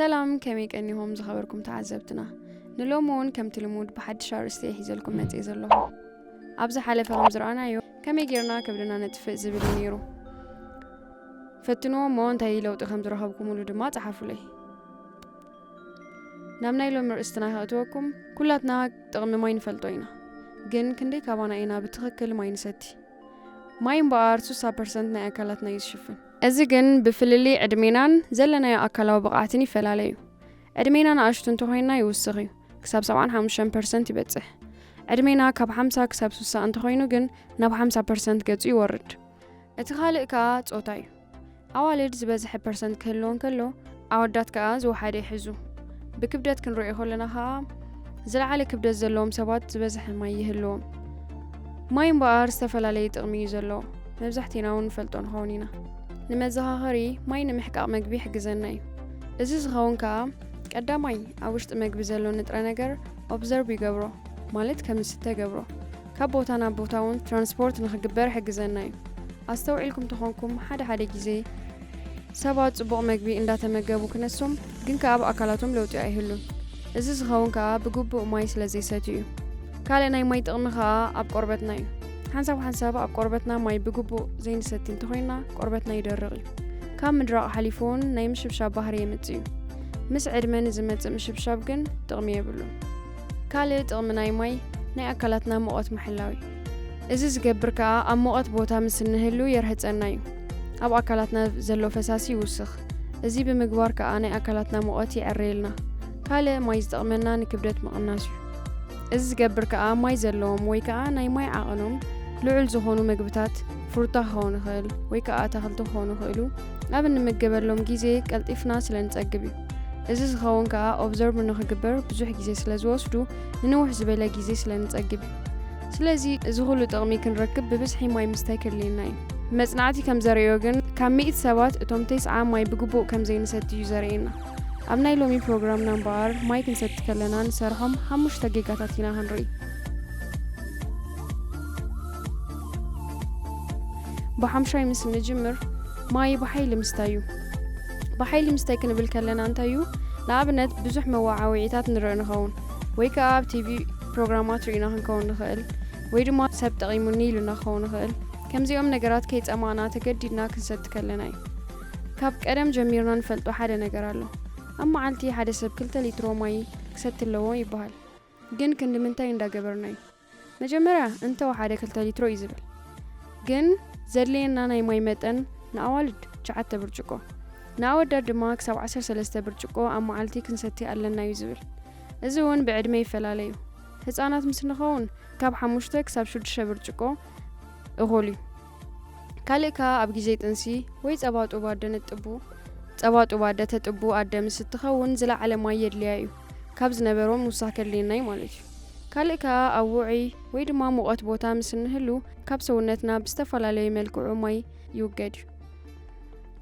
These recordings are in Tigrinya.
ሰላም፣ ከመይ ቀኒኹም ዝኸበርኩም ተዓዘብትና? ንሎሚ እውን ከምቲ ልሙድ ብሓድሽ ኣርእስቲ እየ ሒዘልኩም መፅእ ዘለኹ። ኣብ ዝሓለፈ ከም ዝረኣናዮ ከመይ ጌርና ከብድና ነጥፍእ ዝብል እዩ ነይሩ። ፈትንዎ እሞ እንታይ ለውጢ ከም ዝረኸብኩምሉ ድማ ጸሓፉለይ። ናብ ናይ ሎሚ ርእስትና ከእትወኩም፣ ኩላትና ጥቕሚ ማይ ንፈልጦ ኢና፣ ግን ክንደይ ካባና ኢና ብትኽክል ማይ ንሰቲ? ማይ እምበኣር ስሳ ፐርሰንት ናይ ኣካላትና እዩ ዝሽፍን። እዚ ግን ብፍልልይ ዕድሜናን ዘለናዮ ኣካላዊ ብቕዓትን ይፈላለ እዩ። ዕድሜና ንኣሽቱ እንተኾይንና ይውስኽ እዩ፣ ክሳብ ሰብዓን ሓሙሽተን ፐርሰንት ይበጽሕ። ዕድሜና ካብ ሓምሳ ክሳብ ስሳ እንተኾይኑ ግን ናብ ሓምሳ ፐርሰንት ገጹ ይወርድ። እቲ ካልእ ከኣ ጾታ እዩ። ኣዋልድ ዝበዝሐ ፐርሰንት ክህልወን ከሎ፣ ኣወዳት ከኣ ዝወሓደ ይሕዙ። ብክብደት ክንርእዮ ከለና ከኣ ዝለዓለ ክብደት ዘለዎም ሰባት ዝበዝሐ ማይ ይህልዎም። ማይ እምበኣር ዝተፈላለየ ጥቕሚ እዩ ዘለዎ። መብዛሕቴና እውን ንፈልጦ ንኸውን ኢና። ንመዘኻኸሪ፣ ማይ ንምሕቃቕ መግቢ ይሕግዘና እዩ። እዚ ዝኸውን ከኣ ቀዳማይ ኣብ ውሽጢ መግቢ ዘሎ ንጥረ ነገር ኦብዘርቭ ይገብሮ፣ ማለት ከም ዝስተ ይገብሮ። ካብ ቦታ ናብ ቦታ እውን ትራንስፖርት ንኽግበር ይሕግዘና እዩ። ኣስተውዒልኩም ተኾንኩም ሓደ ሓደ ግዜ ሰባት ጽቡቕ መግቢ እንዳተመገቡ ክነሶም ግን ከኣ ኣብ ኣካላቶም ለውጢ ኣይህሉን። እዚ ዝኸውን ከኣ ብግቡእ ማይ ስለ ዘይሰትዩ እዩ። ካልእ ናይ ማይ ጥቕሚ ከኣ ኣብ ቆርበትና እዩ። ሓንሳብ ሓንሳብ ኣብ ቆርበትና ማይ ብግቡእ ዘይንሰቲ እንተኾይንና ቆርበትና ይደርቕ እዩ። ካብ ምድራቕ ሓሊፉ እውን ናይ ምሽብሻብ ባህሪ የምጽእ እዩ። ምስ ዕድመ ንዝመጽእ ምሽብሻብ ግን ጥቕሚ የብሉን። ካልእ ጥቕሚ ናይ ማይ ናይ ኣካላትና ሙቐት ምሕላው እዩ። እዚ ዝገብር ከኣ ኣብ ሙቐት ቦታ ምስ እንህሉ የርህጸና እዩ። ኣብ ኣካላትና ዘሎ ፈሳሲ ይውስኽ። እዚ ብምግባር ከኣ ናይ ኣካላትና ሙቐት የዐርየልና። ካልእ ማይ ዝጠቕመና ንክብደት ምቕናስ እዩ። እዚ ዝገብር ከኣ ማይ ዘለዎም ወይ ከኣ ናይ ማይ ዓቐኖም ልዑል ዝኾኑ መግብታት ፍሩታ ክኸውን ይኽእል ወይ ከኣ ኣታኽልቲ ክኾኑ ይኽእሉ ኣብ እንምገበሎም ግዜ ቀልጢፍና ስለ ንጸግብ እዩ። እዚ ዝኸውን ከኣ ኦብዘርቭ ንኽግበር ብዙሕ ግዜ ስለ ዝወስዱ ንንውሕ ዝበለ ግዜ ስለ ንጸግብ እዩ። ስለዚ እዚ ኩሉ ጥቕሚ ክንረክብ ብብዝሒ ማይ ምስታይ ከድልየና እዩ። መጽናዕቲ ከም ዘርእዮ ግን ካብ ሚእቲ ሰባት እቶም ተስዓ ማይ ብግቡእ ከም ዘይንሰቲ እዩ ዘርእየና። ኣብ ናይ ሎሚ ፕሮግራምና እምበኣር ማይ ክንሰቲ ከለና ንሰርሖም ሓሙሽተ ጌጋታት ኢና ክንርኢ። ብሓምሻይ ምስ እንጅምር ማይ ብሓይሊ ምስታይ እዩ። ብሓይሊ ምስታይ ክንብል ከለና እንታይ እዩ? ንኣብነት ብዙሕ መወዓውዒታት ንርኢ ንኸውን ወይ ከኣ ኣብ ቲቪ ፕሮግራማት ርኢና ክንከውን ንኽእል ወይ ድማ ሰብ ጠቒሙኒ ኢሉና ክኸውን ይኽእል። ከምዚኦም ነገራት ከይጸማእና ተገዲድና ክንሰቲ ከለና እዩ። ካብ ቀደም ጀሚርና ንፈልጦ ሓደ ነገር ኣሎ። ኣብ መዓልቲ ሓደ ሰብ ክልተ ሊትሮ ማይ ክሰቲ ኣለዎ ይበሃል። ግን ክንዲ ምንታይ እንዳገበርና እዩ? መጀመርያ እንተወሓደ ክልተ ሊትሮ እዩ ዝብል። ግን ዘድልየና ናይ ማይ መጠን ንኣዋልድ ትሽዓተ ብርጭቆ፣ ንኣወዳት ድማ ክሳብ ዓሰርተ ሰለስተ ብርጭቆ ኣብ መዓልቲ ክንሰቲ ኣለና እዩ ዝብል። እዚ እውን ብዕድመ ይፈላለ እዩ። ህጻናት ምስ ንኸውን ካብ ሓሙሽተ ክሳብ ሽዱሽተ ብርጭቆ እኹል እዩ። ካልእ ከኣ ኣብ ግዜ ጥንሲ ወይ ጸባ ጡብ ኣደ ነጥቡ፣ ጸባ ጡብ ኣደ ተጥቡ ኣደ ምስ እትኸውን ዝለዓለ ማይ የድልያ እዩ። ካብ ዝነበሮ ምውሳኽ ከድልየና እዩ ማለት እዩ። ካልእ ከኣ ኣብ ውዑይ ወይ ድማ ሙቐት ቦታ ምስ እንህሉ ካብ ሰውነትና ብዝተፈላለየ መልክዑ ማይ ይውገድ እዩ።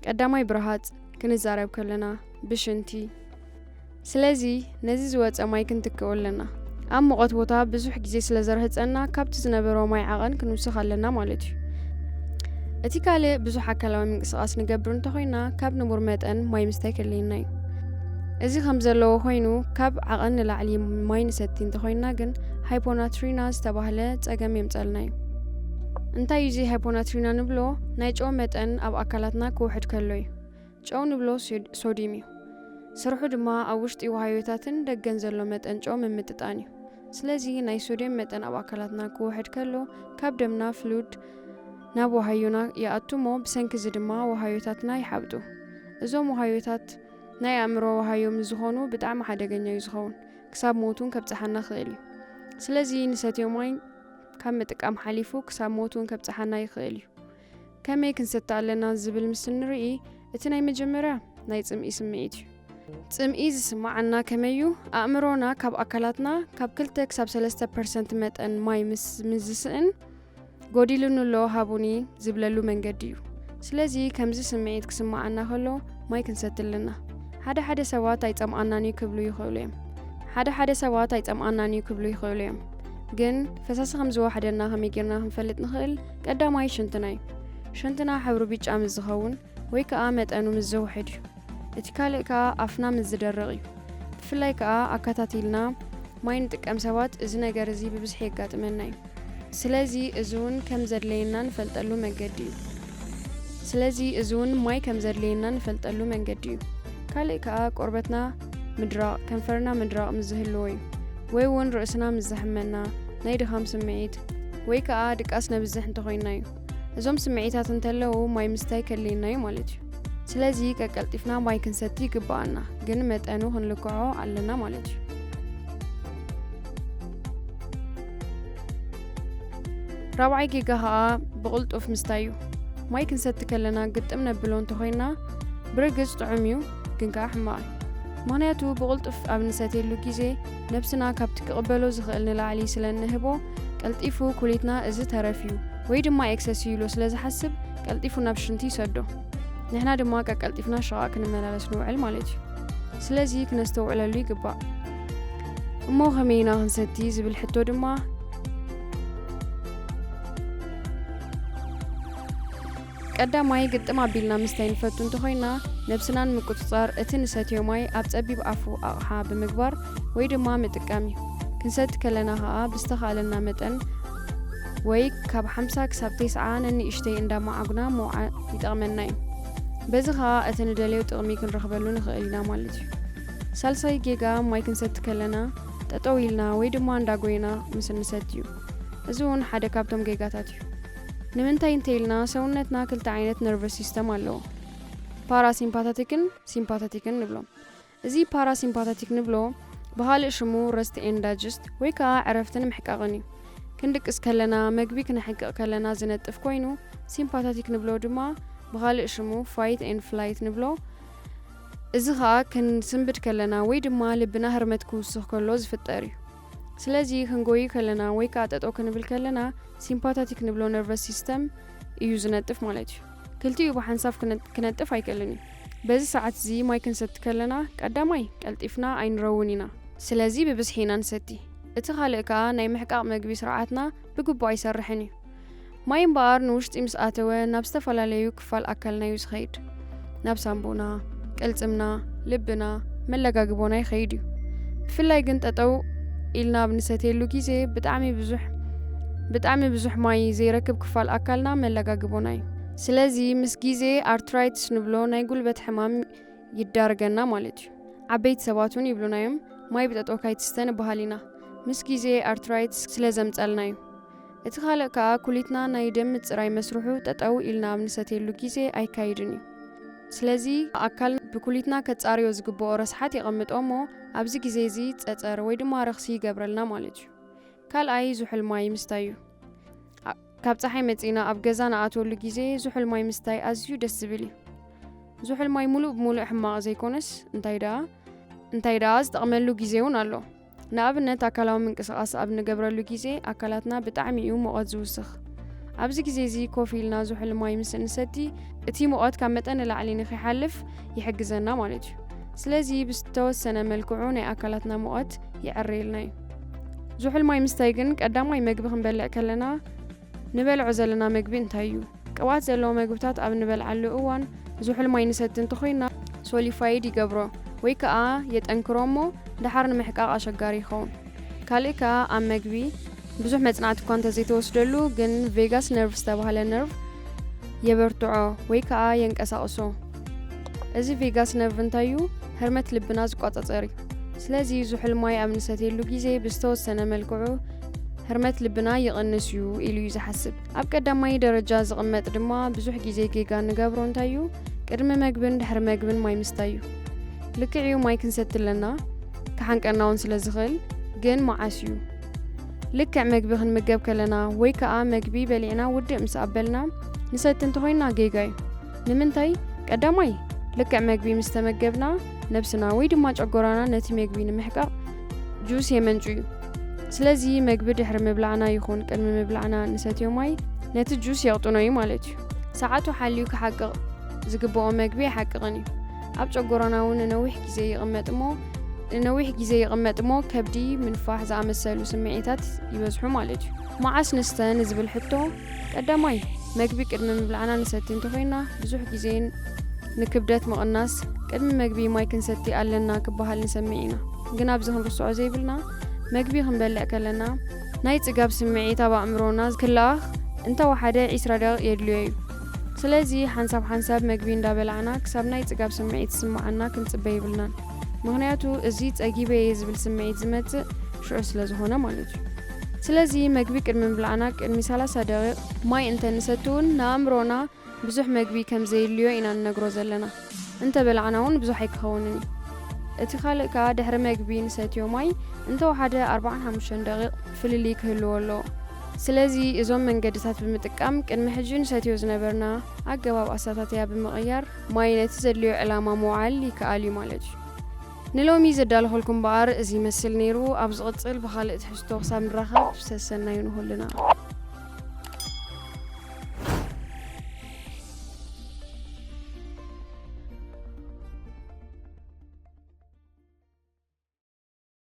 ቀዳማይ ብረሃጽ ክንዛረብ ከለና፣ ብሽንቲ። ስለዚ ነዚ ዝወጸ ማይ ክንትክኦ ኣለና። ኣብ ሙቐት ቦታ ብዙሕ ግዜ ስለ ዘርህጸና ካብቲ ዝነበሮ ማይ ዓቐን ክንውስኽ ኣለና ማለት እዩ። እቲ ካልእ ብዙሕ ኣካላዊ ምንቅስቓስ ንገብር እንተኾይና ካብ ንቡር መጠን ማይ ምስታይ ከድልየና እዩ። እዚ ከም ዘለዎ ኮይኑ ካብ ዓቐን ንላዕሊ ማይ ንሰቲ እንተኾይና ግን ሃይፖናትሪና ዝተባህለ ጸገም የምጸልና እዩ። እንታይ እዩ እዚ ሃይፖናትሪና ንብሎ? ናይ ጨው መጠን ኣብ ኣካላትና ክውሕድ ከሎ እዩ። ጨው ንብሎ ሶድ-፣ ሶድዩም እዩ። ስርሑ ድማ ኣብ ውሽጢ ወሃዮታትን ደገን ዘሎ መጠን ጨው ምምጥጣን እዩ። ስለዚ ናይ ሶድዩም መጠን ኣብ ኣካላትና ክውሕድ ከሎ ካብ ደምና ፍሉድ ናብ ወሃዮና ይኣቱ እሞ ብሰንኪ እዚ ድማ ወሃዮታትና ይሓብጡ። እዞም ወሃዮታት ናይ ኣእምሮ ወሃዮ ምስ ዝኾኑ ብጣዕሚ ሓደገኛ እዩ ዝኸውን። ክሳብ ሞት እውን ከብጽሓና ክኽእል እዩ። ስለዚ ንሰትዮ ማይ ካብ ምጥቃም ሓሊፉ ክሳብ ሞት እውን ከብጽሓና ይኽእል እዩ። ከመይ ክንሰቲ ኣለና ዝብል ምስ ንርኢ፣ እቲ ናይ መጀመርያ ናይ ጽምኢ ስምዒት እዩ። ጽምኢ ዝስምዓና ከመይ እዩ? ኣእምሮና ካብ ኣካላትና ካብ ክልተ ክሳብ ሰለስተ ፐርሰንት መጠን ማይ ምስ፣ ምስ ዝስእን፣ "ጎዲሉኒ ኣሎ ሃቡኒ" ዝብለሉ መንገዲ እዩ። ስለዚ ከምዚ ስምዒት ክስምዓና ከሎ ማይ ክንሰቲ ኣለና። ሓደ ሓደ ሰባት "ኣይጸምኣናን እዩ" ክብሉ ይኽእሉ እዮም። ሓደ ሓደ ሰባት "ኣይጸምኣናን እዩ" ክብሉ ይኽእሉ እዮም። ግን ፈሳሲ ከም ዝወሓደና ከመይ ጌርና ክንፈልጥ ንኽእል? ቀዳማይ ሽንትና እዩ። ሽንትና ሕብሩ ቢጫ ምስ ዝኸውን ወይ ከኣ መጠኑ ምስ ዝውሕድ እዩ። እቲ ካልእ ከኣ ኣፍና ምስ ዝደርቕ እዩ። ብፍላይ ከኣ ኣከታቲልና ማይ ንጥቀም ሰባት እዚ ነገር እዚ ብብዝሒ የጋጥመና እዩ። ስለዚ እዚ እውን ከም ዘድለየና ንፈልጠሉ መገዲ እዩ። ስለዚ እዚ እውን ማይ ከም ዘድለየና ንፈልጠሉ መንገዲ እዩ። ካልእ ከኣ ቆርበትና ምድራቕ፣ ከንፈርና ምድራቕ ምስ ዝህልዎ እዩ። ወይ እውን ርእስና ምስ ዘሕመና፣ ናይ ድኻም ስምዒት፣ ወይ ከኣ ድቃስ ነብዝሕ እንተኾይንና እዩ። እዞም ስምዒታት እንተለዉ ማይ ምስታይ ከድልየና እዩ ማለት እዩ። ስለዚ ቀቀልጢፍና ማይ ክንሰቲ ይግብኣና፣ ግን መጠኑ ክንልክዖ ኣለና ማለት እዩ። ራብዓይ ጌጋ ከኣ ብቕልጡፍ ምስታይ እዩ። ማይ ክንሰቲ ከለና ግጥም ነብሎ እንተኾይንና ብርግጽ ጥዑም እዩ፣ ግን ከኣ ሕማቕ እዩ። ምኽንያቱ ብቕልጡፍ ኣብ ንሰትየሉ ግዜ ነብስና ካብቲ ክቕበሎ ዝኽእል ንላዕሊ ስለ እንህቦ ቀልጢፉ ኩሊትና እዚ ተረፍ እዩ ወይ ድማ ኤክሰስ እዩ ኢሉ ስለ ዝሓስብ ቀልጢፉ ናብ ሽንቲ ይሰዶ። ንሕና ድማ ቀቀልጢፍና ሽቓቕ ክንመላለስ ንውዕል ማለት እዩ። ስለዚ ክነስተውዕለሉ ይግባእ። እሞ ከመይ ኢና ክንሰቲ ዝብል ሕቶ ድማ ቀዳማይ ግጥም ኣቢልና ምስታይ ንፈቱ እንተኾይና ነብስና ንምቁጽጻር እቲ ንሰትዮ ማይ ኣብ ጸቢብ ኣፉ ኣቕሓ ብምግባር ወይ ድማ ምጥቃም እዩ። ክንሰቲ ከለና ከኣ ብዝተኻእለና መጠን ወይ ካብ ሓምሳ ክሳብ ተስዓ ነንእሽተይ እንዳመዓጉና ምውዓል ይጠቕመና እዩ። በዚ ከኣ እቲ ንደልዮ ጥቕሚ ክንረኽበሉ ንኽእል ኢና ማለት እዩ። ሳልሳይ ጌጋ ማይ ክንሰቲ ከለና ጠጠው ኢልና ወይ ድማ እንዳጎየና ምስ እንሰቲ እዩ። እዚ እውን ሓደ ካብቶም ጌጋታት እዩ። ንምንታይ እንተ ኢልና ሰውነትና ክልተ ዓይነት ነርቨስ ሲስተም ኣለዎ። ፓራሲምፓታቲክን ሲምፓታቲክን ንብሎም። እዚ ፓራሲምፓታቲክ ንብሎ ብኻልእ ሽሙ ረስት ኤንድ ዳይጀስት ወይ ከዓ ዕረፍትን ምሕቃቕን እዩ። ክንድቅስ ከለና፣ መግቢ ክነሕቅቕ ከለና ዝነጥፍ ኮይኑ፣ ሲምፓታቲክ ንብሎ ድማ ብኻልእ ሽሙ ፋይት ኤንድ ፍላይት ንብሎ። እዚ ከዓ ክንስንብድ ከለና ወይ ድማ ልብና ህርመት ክውስኽ ከሎ ዝፍጠር እዩ። ስለዚ ክንጎዩ ከለና ወይ ከዓ ጠጠው ክንብል ከለና ሲምፓታቲክ ንብሎ ነርቨስ ሲስተም እዩ ዝነጥፍ ማለት እዩ። ክልቲኡ ብሓንሳብ ክነ-፣ ክነጥፍ ኣይክእልን እዩ። በዚ ሰዓት እዚ ማይ ክንሰቲ ከለና ቀዳማይ ቀልጢፍና ኣይንረውን ኢና። ስለዚ ብብዝሒ ኢና ንሰቲ። እቲ ካልእ ከኣ ናይ ምሕቃቕ መግቢ ስርዓትና ብግቡእ ኣይሰርሕን እዩ። ማይ እምበኣር ንውሽጢ ምስ ኣተወ ናብ ዝተፈላለዩ ክፋል ኣካልና እዩ ዝኸይድ። ናብ ሳንቡና፣ ቅልጽምና፣ ልብና፣ መለጋግቦና ይኸይድ እዩ። ብፍላይ ግን ጠጠው ኢልና ኣብ ንሰትየሉ ግዜ ብጣዕሚ ብዙሕ፣ ብጣዕሚ ብዙሕ ማይ ዘይረክብ ክፋል ኣካልና መለጋግቦና እዩ። ስለዚ ምስ ግዜ ኣርትራይትስ ንብሎ ናይ ጉልበት ሕማም ይዳርገና ማለት እዩ። ዓበይቲ ሰባት እውን ይብሉና እዮም፣ "ማይ ብጠጠው ካይትስተ" ንበሃል ኢና። ምስ ግዜ ኣርትራይትስ ስለ ዘምጸልና እዩ። እቲ ካልእ ከኣ ኩሊትና ናይ ደም ምጽራይ መስርሑ ጠጠው ኢልና ኣብ ንሰትየሉ ግዜ ኣይካይድን እዩ። ስለዚ ኣካል ብኩሊትና ከጻርዮ ዝግብኦ ረስሓት የቐምጦ እሞ ኣብዚ ግዜ እዚ ጸጸር ወይ ድማ ረኽሲ ይገብረልና ማለት እዩ። ካልኣይ ዝሑል ማይ ምስታይ እዩ። ኣ-፣ ካብ ጸሓይ መጺና ኣብ ገዛ ንኣትወሉ ግዜ ዝሑል ማይ ምስታይ ኣዝዩ ደስ ዝብል እዩ። ዝሑል ማይ ሙሉእ ብሙሉእ ሕማቕ ዘይኮነስ እንታይ ደኣ፣ እንታይ ደኣ ዝጠቕመሉ ግዜ እውን ኣሎ። ንኣብነት ኣካላዊ ምንቅስቓስ ኣብ ንገብረሉ ግዜ ኣካላትና ብጣዕሚ እዩ ሙቐት ዝውስኽ። ኣብዚ ግዜ እዚ ኮፍ ኢልና ዝሑል ማይ ምስ እንሰቲ እቲ ሙቐት ካብ መጠን ንላዕሊ ንኸይሓልፍ ይሕግዘና ማለት እዩ። ስለዚ ብዝተወሰነ መልክዑ ናይ ኣካላትና ሙቐት የዐርየልና እዩ። ዝሑል ማይ ምስታይ ግን ቀዳማይ መግቢ ክንበልዕ ከለና ንበልዖ ዘለና መግቢ እንታይ እዩ? ቅብኣት ዘለዎ መግብታት ኣብ ንበልዓሉ እዋን ዝሑል ማይ ንሰቲ እንተኾይና ሶሊፋይድ ይገብሮ ወይ ከኣ የጠንክሮ እሞ ደሓር ንምሕቃቕ ኣሸጋሪ ይኸውን። ካልእ ከኣ ኣብ መግቢ ብዙሕ መጽናዕቲ እኳ እንተዘይተወስደሉ ግን ቬጋስ ነርቭ ዝተባህለ ነርቭ የበርትዖ ወይ ከኣ የንቀሳቕሶ። እዚ ቬጋስ ነርቭ እንታይ እዩ? ህርመት ልብና ዝቆጻጸር እዩ። ስለዚ ዝሑል ማይ ኣብ ንሰትየሉ ግዜ ብዝተወሰነ መልክዑ ህርመት ልብና ይቕንስ እዩ ኢሉ እዩ ዝሓስብ። ኣብ ቀዳማይ ደረጃ ዝቕመጥ ድማ ብዙሕ ግዜ ጌጋ እንገብሮ እንታይ እዩ? ቅድሚ መግብን ድሕሪ መግብን ማይ ምስታይ እዩ። ልክዕ እዩ ማይ ክንሰቲ ኣለና፣ ክሓንቀና እውን ስለ ዝኽእል፣ ግን መዓስ እዩ? ልክዕ መግቢ ክንምገብ ከለና ወይ ከኣ መግቢ በሊዕና ውድእ ምስ ኣበልና ንሰቲ እንተኾይንና ጌጋ እዩ። ንምንታይ? ቀዳማይ፣ ልክዕ መግቢ ምስ ተመገብና፣ ነብስና ወይ ድማ ጨጎራና ነቲ መግቢ ንምሕቃቕ ጁስ የመንጩ እዩ። ስለዚ መግቢ ድሕሪ ምብላዕና ይኹን ቅድሚ ምብላዕና ንሰትዮ ማይ ነቲ ጁስ የቕጥኖ እዩ ማለት እዩ። ሰዓቱ ሓልዩ ክሓቅቕ ዝግብኦ መግቢ ኣይሓቅቕን እዩ። ኣብ ጨጎራና እውን ንነዊሕ ግዜ ይቕመጥ እሞ፣ ንነዊሕ ግዜ ይቕመጥ እሞ ከብዲ፣ ምንፋሕ ዝኣመሰሉ ስምዒታት ይበዝሑ ማለት እዩ። መዓስ ንስተ ንዝብል ሕቶ፣ ቀዳማይ፣ መግቢ ቅድሚ ምብላዕና ንሰቲ እንተኾይና፣ ብዙሕ ግዜ ንክብደት ምቕናስ ቅድሚ መግቢ ማይ ክንሰቲ ኣለና ክበሃል ንሰምዕ ኢና። ግን ኣብዚ ክንርስዖ ዘይብልና፣ መግቢ ክንበልዕ ከለና ናይ ጽጋብ ስምዒት ኣብ ኣእምሮና ክለኣኽ እንተወሓደ ዒስራ ደቂቕ የድልዮ እዩ። ስለዚ ሓንሳብ ሓንሳብ መግቢ እንዳበላዕና ክሳብ ናይ ጽጋብ ስምዒት ዝስምዓና ክንጽበ የብልናን። ምኽንያቱ እዚ ጸጊበ እየ ዝብል ስምዒት ዝመጽእ ሽዑ ስለ ዝኾነ ማለት እዩ። ስለዚ መግቢ ቅድሚ ምብላዕና ቅድሚ ሰላሳ ደቂቕ ማይ እንተንሰቲ እውን ንኣእምሮና ብዙሕ መግቢ ከም ዘየድልዮ ኢና ንነግሮ ዘለና። እንተ በላዕና እውን ብዙሕ ኣይክኸውንን እዩ። እቲ ካልእ ከኣ ድሕሪ መግቢ ንሰትዮ ማይ እንተወሓደ ኣርባዓን ሓሙሽተን ደቂቕ ፍልልይ ክህልዎ ኣለዎ። ስለዚ እዞም መንገድታት ብምጥቃም ቅድሚ ሕጂ ንሰትዮ ዝነበርና ኣገባብ ኣሰታትያ ብምቕያር ማይ ነቲ ዘድልዮ ዕላማ ምውዓል ይከኣል እዩ ማለት እዩ። ንሎሚ ዘዳለኹልኩም እምበኣር እዚ ይመስል ነይሩ። ኣብ ዝቕጽል ብኻልእ ትሕዝቶ ክሳብ ንራኸብ ሰሰናዩ ንኹልና።